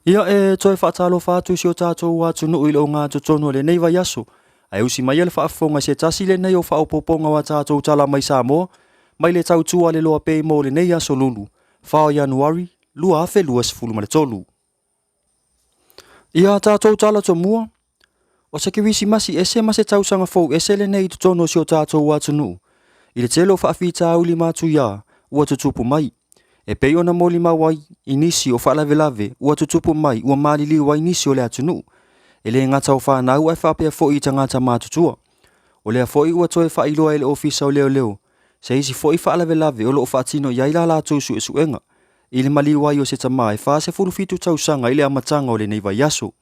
Ia, e toe faatalofa atu i si o tatou atunuu i le ogatotonu o lenei vaiaso, ae usi maia le faafofoga i se tasi lenei o faaopoopoga o a tatou tala mai Samoa, mai le tautua a le Loa Pay mo lenei aso Lulu, 4 o Ianuari, 2023. Ia tatou tala tomua, o se Kerisimasi ese ma se tausaga fou ese lenei i totonu o si o tatou atunuu, i le tele o faafitauli matuia ua tutupu mai. E pei ona molimau ai i nisi o faalavelave ua tutupu mai ua maliliu ai nisi o le atunuu, e le gata o fanau ae faapea foi i tagata matutua. O lea foi ua toe faailoa e le Ofisa o Leoleo se isi foi faalavelave o lo o faatino i ai la latou suesuega i le maliu ai o se tama e 47 tausaga i le amataga o lenei vaiaso.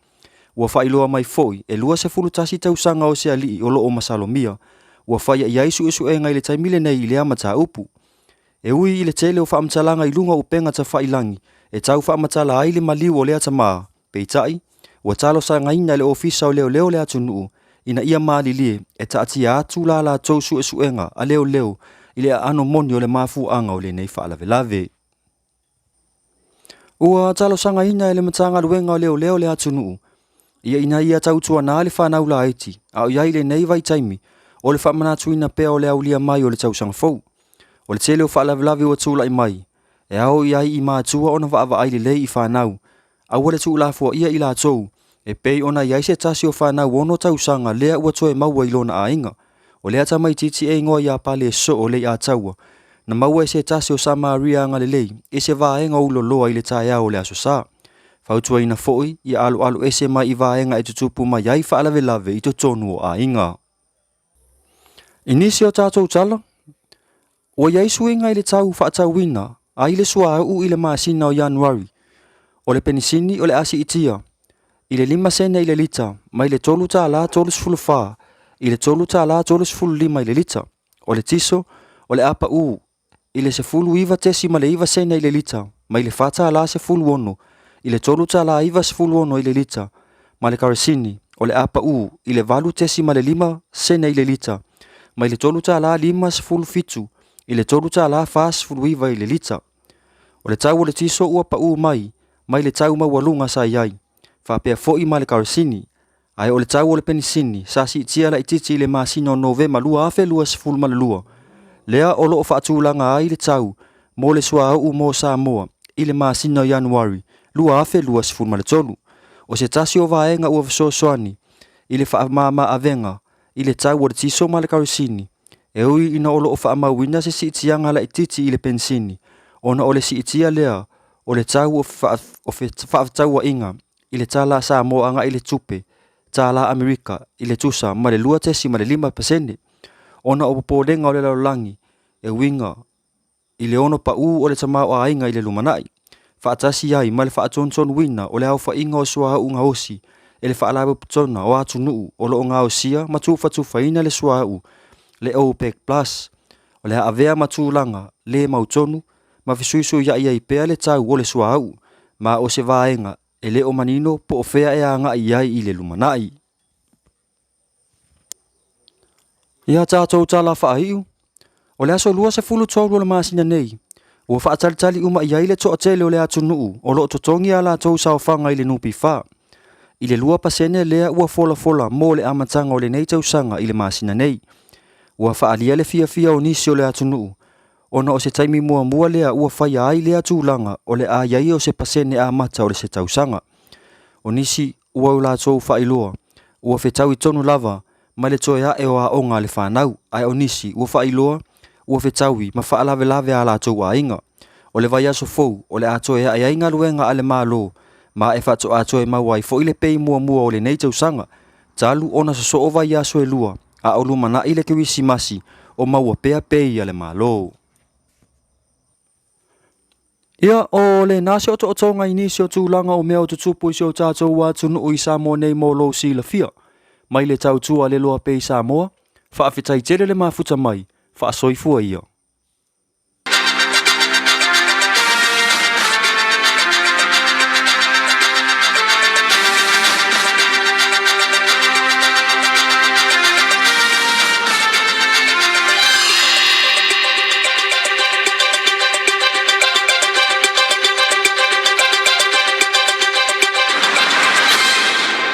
Ua faailoa mai foi e 21 tausaga o se alii o lo o masalomia ua faia i ai suesuega i le taimi lenei i lea mataupu. E ui i le tele o faamatalaga i luga o upega tafailagi e tau faamatala ai le maliu o lea tama, peitai, ua talosagaina e le Ofisa o Leoleo le atunuu ina ia malilie e taatia atu la latou suesuega a leoleo i le aano moni o le mafuaaga o lenei faalavelave. Ua talosagaina e le Matagaluega o Leoleo le atunuu ia ina ia tautuana le fanau laiti a o i ai lenei vaitaimi o le faamanatuina pea o le aulia mai o le tausaga fou. O le tele o faalavelave ua tulai mai, e ao i ai i matua ona vaavaai lelei i fanau, aua le tuulafoaia i latou, e pei ona i ai se tasi o fanau ono tausaga lea ua toe maua i lona aiga. O lea tamaitiiti e igoa ia Palesoo Leiataua, na maua e se tasi o Samaria agalelei i se vaega o Uloloa i le taeao o le Aso Sa. Fautuaina foi ia aloalo ese mai i vaega e tutupu mai ai faalavelave i totonu o aiga. I nisi o tatou tala, ua i ai suiga i le tau faatauina ai le suauu i le masina o Ianuari. O le penisini o le a siitia i le 5 sene i le lita mai le $3.34 i le $3.35 i le lita. O le tiso o le a pau i le 19.9 sene i le lita mai le $4.16 i le $3.96 i le lita, ma le karasini o le a pau i le 8.5 sene i le lita mai le $3.57 i le $3.49 i le lita. O le tau o le tiso ua pau mai mai le tau maualuga sa i ai, faapea foi ma le karasini, ae o le tau o le penisini sa siitia laitiiti i le masina o Novema 2022, lea o lo o faatulaga ai le tau mo le suauu mo Samoa i le masina o Ianuari 2023. O se tasi o vaega ua fesoasoani i le faamama-avega i le tau o le tiso ma le karosini, e ui ina o lo o faamauina se siitiaga laitiiti i le penisini ona o le siitia lea o le tau o fefaatauaiga i le tala a Samoa agai i le tupe tala Amerika i le tusa ma le 2.5% ona o popolega o le lalolagi e uiga i le ono paū o le tamaoaiga i le lumanai, faatasi ai ma le faatontonuina o le aofaiga o suauu gaosi e le Faalapotopotoga o Atunuu o lo o gaosia ma tufatufaina le suauu, le OPEC Plus. O le a avea ma tulaga le mautonu ma fesuisuiai ai pea le tau o le suauu, ma o se vaega e le o manino po o fea e agai i ai i le lumanai. Ia tatou tala faaiu, o le aso 23 o le masina nei, ua faatalitali uma i ai le toatele o le atunuu o lo o totogi a latou saofaga i le NPF, i le 2% lea ua folafola mo le amataga o lenei tausaga i le masina nei. Ua faaalia le fiafia o nisi o le atunuu ona o se taimi muamua lea ua faia ai lea tulaga o le a i ai o se pasene amata o le se tausaga. O nisi ua o latou faailoa ua fetaui tonu lava ma le toe ae o aoga a le fanau, ae o nisi ua faailoa ua fetaui ma faalavelave a latou aiga. O le vaiaso fou o le a toe ae ai galuega a le Malo ma e faatoa toe maua ai foi le pei muamua o lenei tausaga, talu ona sosoo vaiaso e lua a o lumanai le Kerisimasi o maua pea pei a le Malo. Ia, o lena se otootoga i nisi o tulaga o mea o tutupu i si o tatou atunuu i Samoa nei mo lou silafia. Mai le tautua a le Loa Pei Samoa, faafetai tele le mafuta mai, faasoifua ia.